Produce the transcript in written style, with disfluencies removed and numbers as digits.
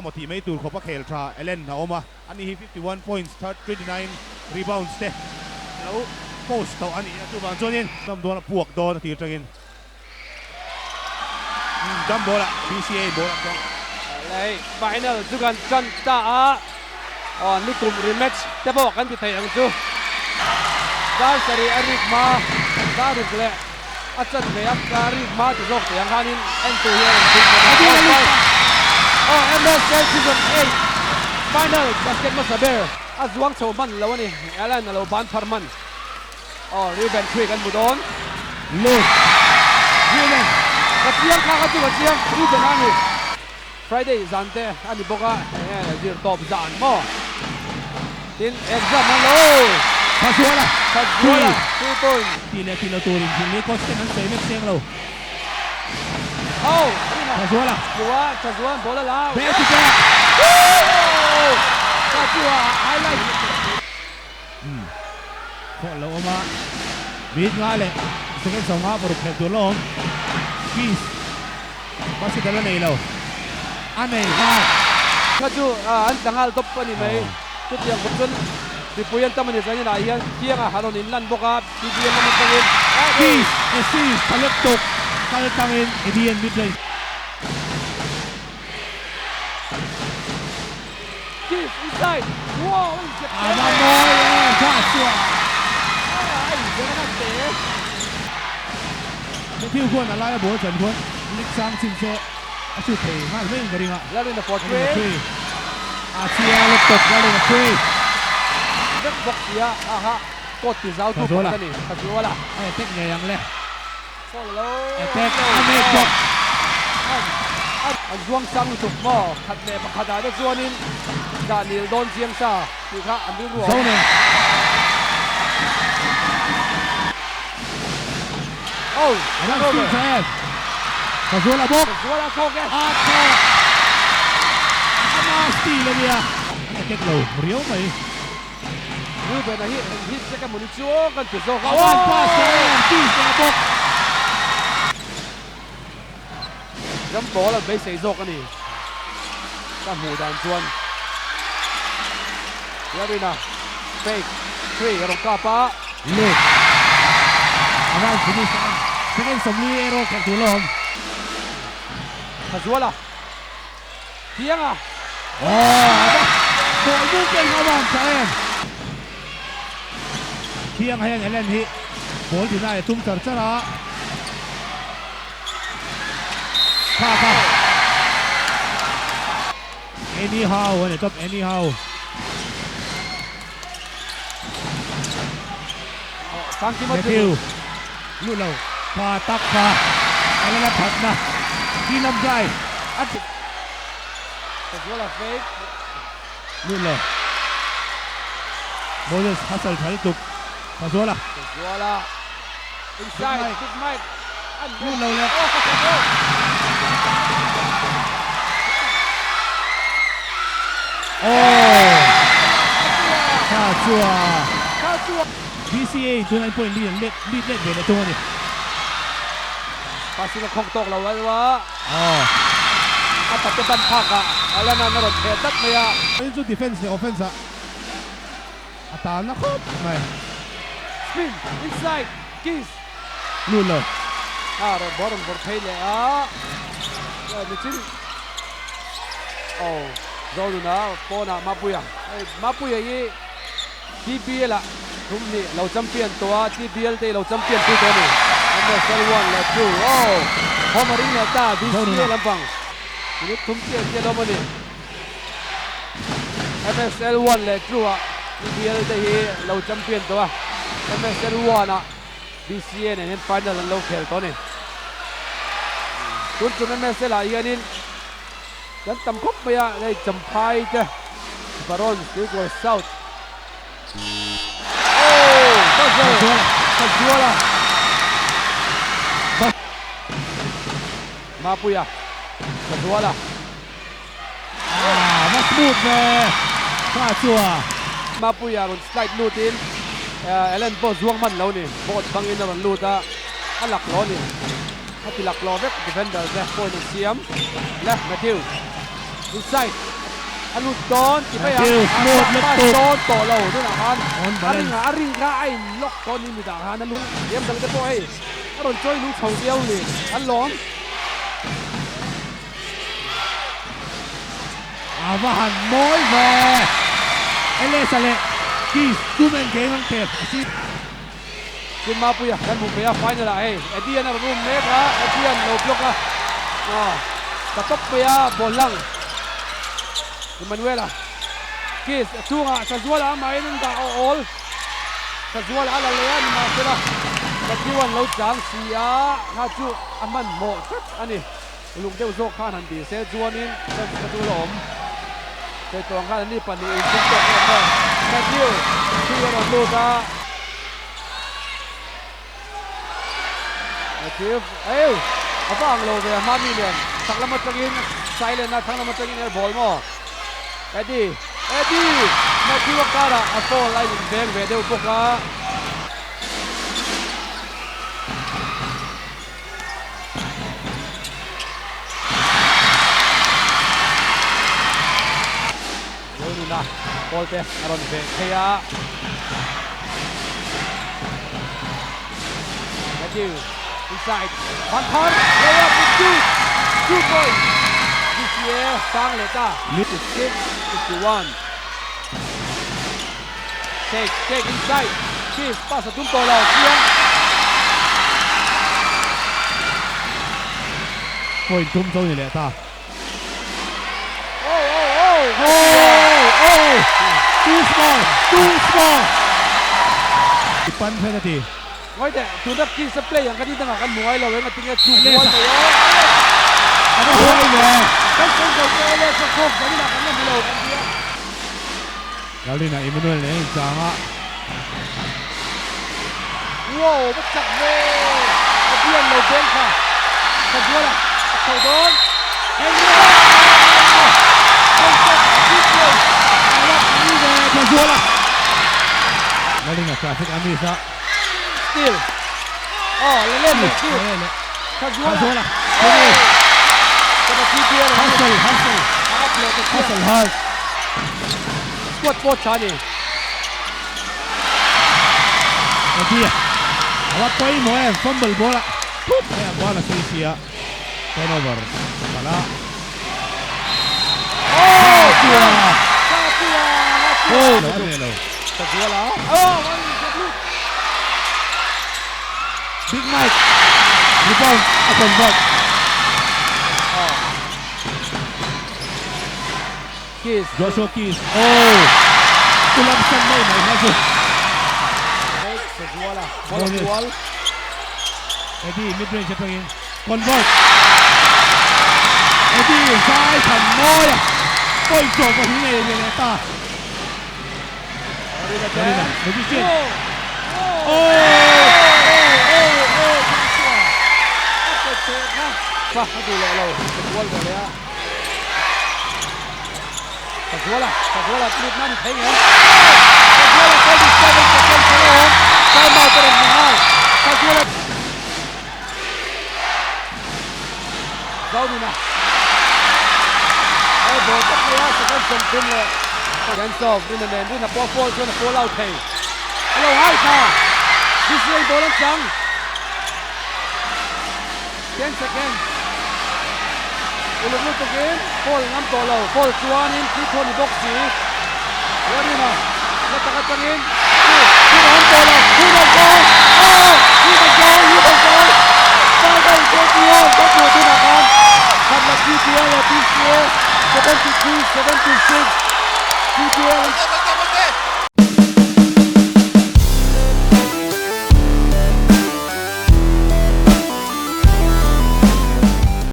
Amaw tih mai tur khawp a khel tha Allen a awm a, ani hi 51 points, 29 rebounds te lo post tawh a ni a, chuvang chuanin dam dawn a puak dawn a tir tangin dam ball ah BCA in ball an dawng. Lei final chu kan tan ta a, aw nikum rematch te pawh kan ti thei ang chu. Dar sarih a rik hma, dar ruk leh a chan ve a, ka rik hma ti zawk thei ang khanin entu hi a rawn ding bawk a. Aw MSL season 8 final basket hmasa ber a zuang chho hman lo a ni, Allen a lo ban phar hman. Aw Reuben Creek an hmu dawn. Lut Reuben. Ka chiang kha ka chu ka chiang Reuben a ni. Friday zan te a ni bawk a, enge zir tawp zan maw? Tin exam an lo. Thazuala. Thazuala 3 point. Tih leh tih lo turin thil ni coach ten an sawi mek seng lo. Oh! Thazuala. Thazuala, Thazuala ball a la. Back to back. Thazuala highlight. Umm khawh lo awm a, mit nga leh second 50 paruk khelh tur la awm. Peace basket a la nei lo, a nei nghal. Kha chu an tla nghal tawp a ni mai. Chutiang khawp chuan mipui an tam a ni chuan inah hian Thianga a rawn inlan bawk a, BBM lam atangin. Peace assist tha lek tawk kal tangin Eddie-a'n mid lane. Kiss inside. Wow, in zep hle mai. A va mawi em, tha chhuah. A in zep a te. Matthew khuan a laia ball chan khuan lik sang chin se a shoot thei nghal mai in ka ring a. Lalrin a for three. A chhia laptop Lalrin a three. Vek bawk sia a ha court ti zau tu pakhat a ni. Thazuala. A attack ngei ang le. Attack a mek bawk. An zuang sang lutuk maw? Khat leh pakhat ah te chuanin dah nil dawn chiang sa tih kha an rilru a awm. Zone. Oh! A van spin tha em? Thazuala bawk. Thazuala chhawk e. A chhawk. Ama steal a nia. An attack lo riau mai. Reuben-a hi eng hit che ka hmu ni chu aw kan ti zawk a. A van pass leh em tih leh bawk. Ram ball an beisei zawk a ni. Ka hmuh dan chuan Larina fake three a rawn kap a. Lut a van finish a second 40 erawh khelh tur la awm. Thazuala. Thiang a. Aw ball buk em a van tha em. Thiang hian Ellen hi ball deny a tum char char a. Tha tha. Anyhow a ni tawp anyhow. Matthew lut lo tha tak kha Ellen a thatna Kilam drive a lut lo Moses hustle tha lutuk Thazuala lut lo leh. Aww Thazuala. BCA in tunah in point lead an let lead let ve leh thung a ni. Passing a khawng tawk lo alh a. A pate ban phak ah Alana a rawn theh tlat mai a. Tin chu defense leh offense ah a tan na khawp mai. Spin inside kiss. Lut lo. A rawn bawr rawn vawrh phei leh a. Nichin oh Zonuna pawnah Mapuia. Hei Mapuia hi. TBL ah thum hnih lo champion tawh a, TBL te hi lo champion pui tawh a ni. MSL 1 leh 2 oh! Home a ring leh ta, BCA lampang minute thum chiah chiah lawm a ni. MSL 1 leh 2 ah TBL te hi lo champion tawh a, MSL 1 ah BCA nen hian final an lo khel tawh a ni. Tun tum MSL ah hianin Kan tam khawp mai a, hei Champhai te Baron Tuikual South Oh! Puzzle! Thazuala! Mapuia Thazuala! Ah, va smooth ve! Thazuala! Mapuia rawn slide lutin Ellen pawh zuang hman lo ni, board bangin a rawn lut a, a lak lo a ni. A ti laklawh vek defender te point an siam left Matthew inside. A lut dawn ti mai ang. A pass dawn tawh lo tunah khan a ring a, a ring kha a in lock tawh ni mitah khan a lut. Thiam dang te pawh hei a rawn chawi nung chho viau ni an lawm. A va han mawi ve. Elesa leh Keys two man gang ang tep a si. Tin Mapuia kan hmu phei a final ah hei Eddie an a rawn um mek a, Eddie an lo block a, aw ta tawp mai a ball lang Emmanuela kiss a chungah Sazuala amahin an dah aw awl Sazuala a la leh a nimahsela Matthew an lo chang si a kha chu a hmanhmawh tlat a ni. Uluk deuh zawk khan han ti se chuanin chance kha chu la awm. Sawi tawh ang khan anni pahnihin tum tawk em em. Matthew thui a rawn lut a. Matthew eu a va ang lo ve a hma mi nen chak lam atangin silent a thlang lam atangin air ball maw. Eddie Eddie Matthew a karah a foul a inveng ve deuh bawk a. Zonuna ball te a rawn veh phei a. Matthew inside Van Thar layup with good 2 points DCA sang leh ta 56 51 Shake shake inside Kiss pass a tum tawh lo chiang. Point tum cho ni leh ta. Oh oh oh! Oh oh! Too small! Too small! I pan hret a ti. Ngawi teh, tuna Kiss a play ang kha ni dangah kan hmu ngai lo eng a tinge chu huai mai e. A va huai ve! Kan sawi zo te LS a khawk zaninah kan la hmu lo kan tia. Lalrina Emmanuel nen in chang a. Wow, va chak ve! A bian lo beng kha. Thazuala a chho dawn. Thazuala. Lalrina traffic a miss a. Steal. Oh, le let leh steal. Thazuala. Thazuala. Finish. Hustle, hustle. Hustle hard. Squad pawh tha a ni. Eddie a va pawimawh em fumble ball a thup mai a ball a sawi si a turnover palh a. Oh! Oh! Lo a nei lo. Big Mike rebound a convert. Keys. Joshua Keys oh! Chu lam san mai mai kha chu. Bonus. Eddie mid range atangin convert. Eddie zai than mawi a point zawh pawh hi nei ve leh ta. Marina magician. Oh! A duh leh lo, ka kual ve leh a. Thazuala, Thazuala lut nan thei ngem. Thazuala 47 seconds a la awm. Time out a rawn hmu nghal. Thazuala. Zaununa. He ball tak mai a second 30 leh. Chance of Rina nen Rina pawh a foul chuan a foul out thei. A lo hai tha. BCA ball an chang. 10 seconds. Uluk lutukin ball ngam tawh lo. Ball chuanin free throw ni bawk si. Warina la tak atangin hun a awm tawh lo. Hun a zo. Oh! Hun a zo. Hun a zo. Final 21 kan hmuh tunah khan khat la PPL leh PCA 73 76 PPL an.